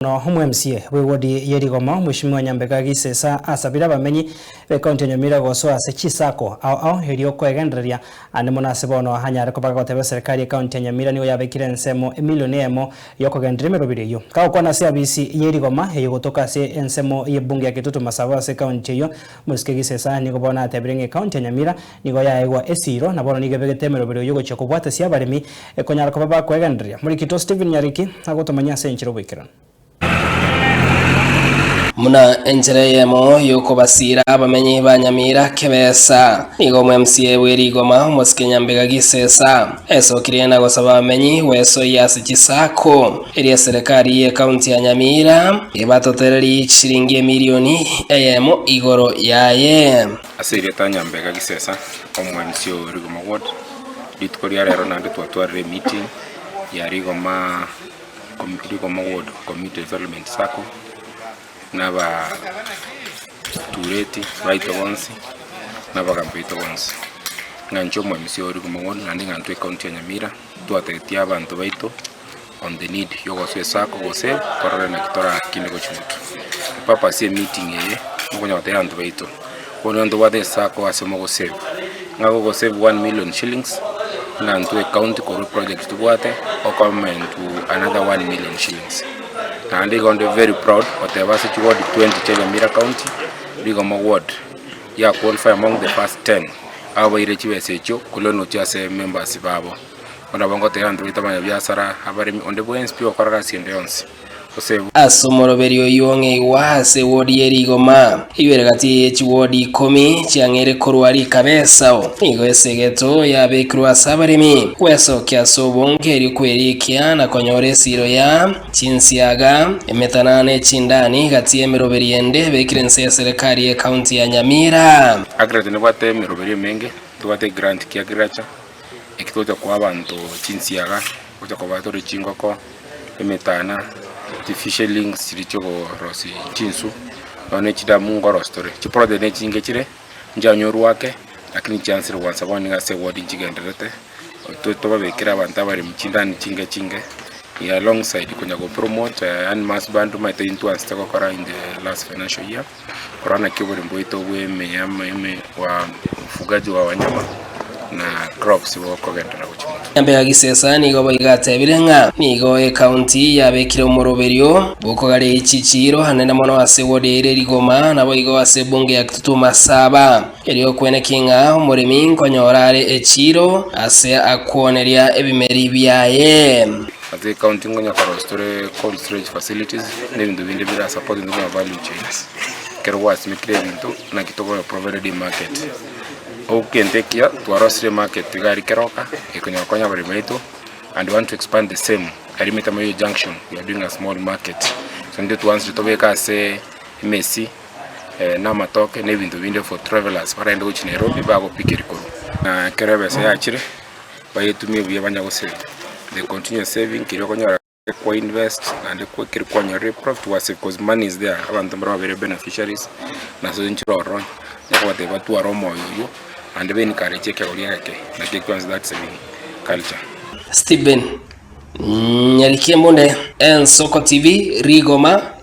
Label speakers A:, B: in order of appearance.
A: Bono omo-MCA bw'ewodi ye Rigoma, Mweshimiwa Nyambega Gisesa asabire abamenyi b'ecounty ya Nyamira gosoa ase chisacco ao ao erio koegendereria ande mono ase bono anyare koba gagoteba eserekari y'ecounty ya Nyamira nigo yabekire ensemo emilioni eyemo yokogendereria emeroberi eyio. Kagokwana ase abisi ye Rigoma eye gotoka ase ensemo y'ebunge ya Kitutu Masaba ase ecounty eyio, Omosike Gisesa nigo bono atebire ng'a ecounty ya Nyamira nigo yaegwa esiiro na bono nigo ebegete emeroberi eyio gochia kobwatesia abaremi Ekonyara koba bakwegendereria. Morikito Stephen Nyariki agotomanyia ase enchera oboikeranu.
B: Buna enchera eyemo y'okobasiira abamenyi ba Nyamira kebesa, nigo omo-MCA bwe rigoma omosike Nyambega Gisesa esokirie na gosaba abamenyi gwesoyia ase chisako eria eserekari y'ecounty ya Nyamira ebatotererie chishiringi emilioni eyemo igoro yaye.
C: Ase erieta Nyambega Gisesa, omo-MCA o Rigoma Ward, Rituko ria rero naende twatwarire emeeting ya Rigoma Rigoma Ward Community Development Sacco na abatureti baito bonsi na abagambi baito bonsi. Ng'a inche omo-MC o Rigoma Ward naende ng'a intwe ecounty ya Nyamira twatebetie abanto baito on the need yogosoa esacco gose torore naki torakine gochia motwe. Epurpose ye meeting eye nokonya gotebia abanto baito, bono ntobwate esacco ase mogosave, ng'a gogosave 1 million shillings, ng'a intwe ecounty korwa eproject tobwate okomentwo another 1 million shillings. Naende igo nde very proud goteba ase chiward 20 chia Nyamira county, Rigoma ward ya qualify among the first 10 abaire chibesa echio korwa ase members babo. Bono nabo ngotebia abanto baito abanyabiasara, abaremi, onde bwensi pi ogokora gasi ende yonsi, gose.
B: Ase omoroberio oyio ong'eigwa ase ewodi ye rigoma, eyio ere gati ye chiwodi ikomi chiang'eire korwa rikaba Esau. Nigo esegeto yabekirwe ase abaremi, gwesokia ase obonge erio kwerikia na konyora esiiro ya chinsiaga, emetana ne chindani gati y'emeroberio ende ebekire inse y'eserekari y'ecounty ya Nyamira.
C: Agriculture nebwate emeroberio emenge, ntobwate grant ki agriculture. Eki togocha koa abanto chinsiaga, gocha kobaa tore chingoko, emetana, chifisherings chiria chiokorosia chinsu, nonya ne chidamu nkorosia tore. Chiproject ne chinge chire, nchianyorwa ake, lakini chiansire gwansa bono nigo ase eward nchigendererete, to tobabekere abanto abaremi chindani chinge chinge, we are alongside konya go promote animal husbandry omanyete intwe twansete gokora in the last financial year. Korwa naki oboremi bwaito bw'emeyama ime bwa ufugaji wa wanyama na crops bokogenderera gochia motwe.
B: Nyambega Gisesa nigo boigo atebire ng'a nigo ecounty yabekire omoroberio bw'okogareria chichiiro anene mono ase ward ere Rigoma naboigo ase ebunge ya Kitutu Masaba erio kweneki ng'a omoremi nkonyora are echiiro ase akwoneria ebimeri biaye.
C: Ase ecounty nkonya korosia tore cold storage facilities na ebinto binde bira support intwe buna value chains. Ekero gwasimekire ebinto naki tokonya provided emarket. Egento ekiya twarosirie emarket iga aria Keroka ekonya gokonya abaremi baito and we want to expand the same aria Metamayio junction we are doing a small market. So intwe twansire tobeke ase emesi na amatoke na ebinto binde for travellers baragende gochia Nairobi bagopikeri korwa. Na ekero ebesa yachire. Bayetumie buya banya gosave, they continue saving keria okonyora kwa invest naende kwa ekero kwanyorire profit gwa save cause money is there abanto mbare babere beneficiaries naso inchire ororo nkobatebia batware omoyo oywo naende ba encourage ekegori egeke naki ekwansa that saving culture.
B: Stephen Nyarikembunde, Ensoko TV, Rigoma.